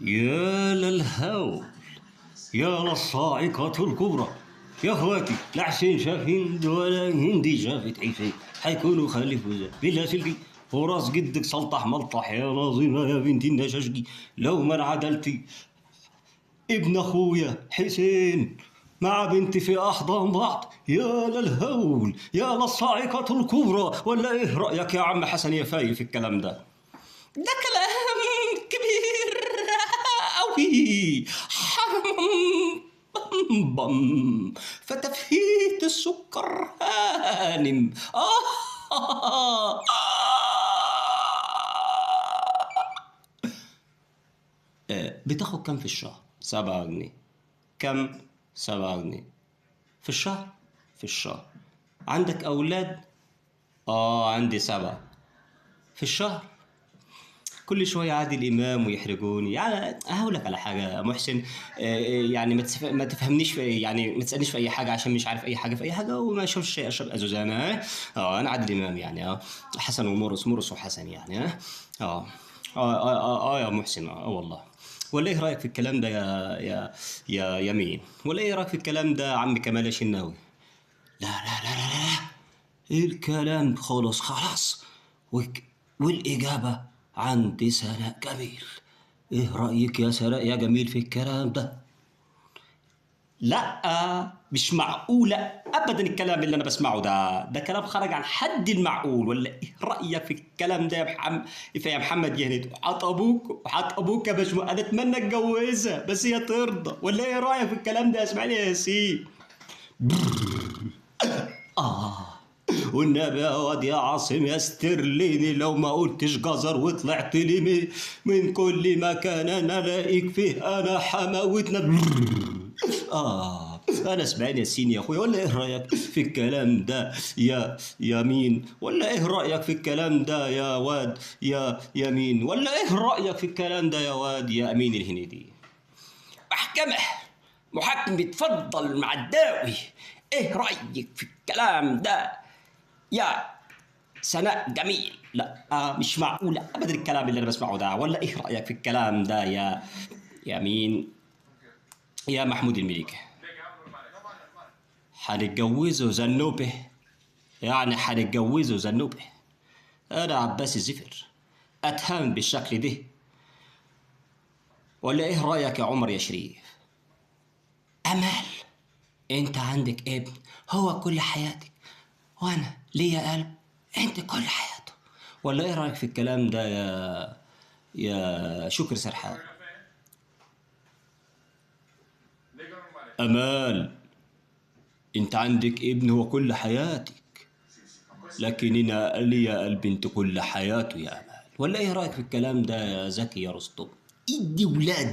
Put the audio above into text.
يا للهول، يا للصاعقة الكبرى يا اخواتي. لا حسين شاف هند ولا هندي شافت حسين، حيكونوا خلفوا بلا سلكي وراس جدك سلطح ملطح يا ناظمة يا بنت النشاشجي. لو ما انعدلتي ابن اخويا حسين مع بنتي في احضان بعض، يا للهول، يا للصاعقة الكبرى. ولا ايه رأيك يا عم حسن يا فاي في الكلام ده؟ ده كلام كبير أوي، بم فتفهيت السكر هانم. بتاخد كم في الشهر؟ 7 جنيه. كم؟ 7 جنيه في الشهر. في الشهر. عندك أولاد؟ عندي 7 في الشهر. كل شوية عادل امام ويحرجوني. يعني هقول لك على حاجة يا محسن، يعني ما تفهمنيش في، يعني ما تسالنيش في اي حاجة عشان مش عارف اي حاجة في اي حاجة، وما اشربش شيء اشرب ازوزانه. انا عادل امام يعني، حسن ومرس، مرس وحسن يعني. يا محسن، والله. ولا ايه رايك في الكلام ده يا يا يا يا مين؟ ولا ايه رايك في الكلام ده يا عم كمال الشناوي؟ لا لا لا لا لا، ايه الكلام؟ خلاص خلاص. والاجابة عندي سناء جميل. ايه رأيك يا سناء يا جميل في الكلام ده؟ لا مش معقولة ابدا الكلام اللي انا بسمعه ده، ده كلام خرج عن حد المعقول. ولا ايه رأيك في الكلام ده يا محمد، يا محمد يهند؟ وحط ابوك، وحط ابوك يا باشمهندس، انا اتمنى اتجوزها بس هي ترضى. ولا ايه رأيك في الكلام ده يا اسماعيل يا ياسين؟ والنبي يا واد يا عاصم يا استرليني لو ما قلتش جزر وطلعت لي من كل مكان انا لاقيك فيه، انا حماوتنا. انا اسماعيل ياسين يا اخويا. ولا ايه رايك في الكلام ده يا مين؟ ولا ايه رايك في الكلام ده يا واد يا مين؟ ولا ايه رايك في الكلام ده يا واد يا امين الهنيدي؟ محكمة، محاكمة، اتفضل مع الداوي. ايه رايك في الكلام ده يا سناء جميل؟ لا مش معقولة أبدا الكلام اللي أنا بسمعه ده. ولا إيه رأيك في الكلام ده يا مين؟ يا محمود المليكي؟ هنتجوزه زنوبة، يعني هنتجوزه زنوبة. أنا عباس الزفر أتهم بالشكل ده. ولا إيه رأيك يا عمر يا شريف؟ أمال أنت عندك ابن هو كل حياتك، وانا ليا قلب انت كل حياته. ولا ايه رايك في الكلام ده يا شكر سرحان؟ امال انت عندك ابن هو كل حياتك، لكن انا ليا قلب انت كل حياته يا امال. ولا ايه رايك في الكلام ده يا زكي يا رستم؟ ادي ولاد.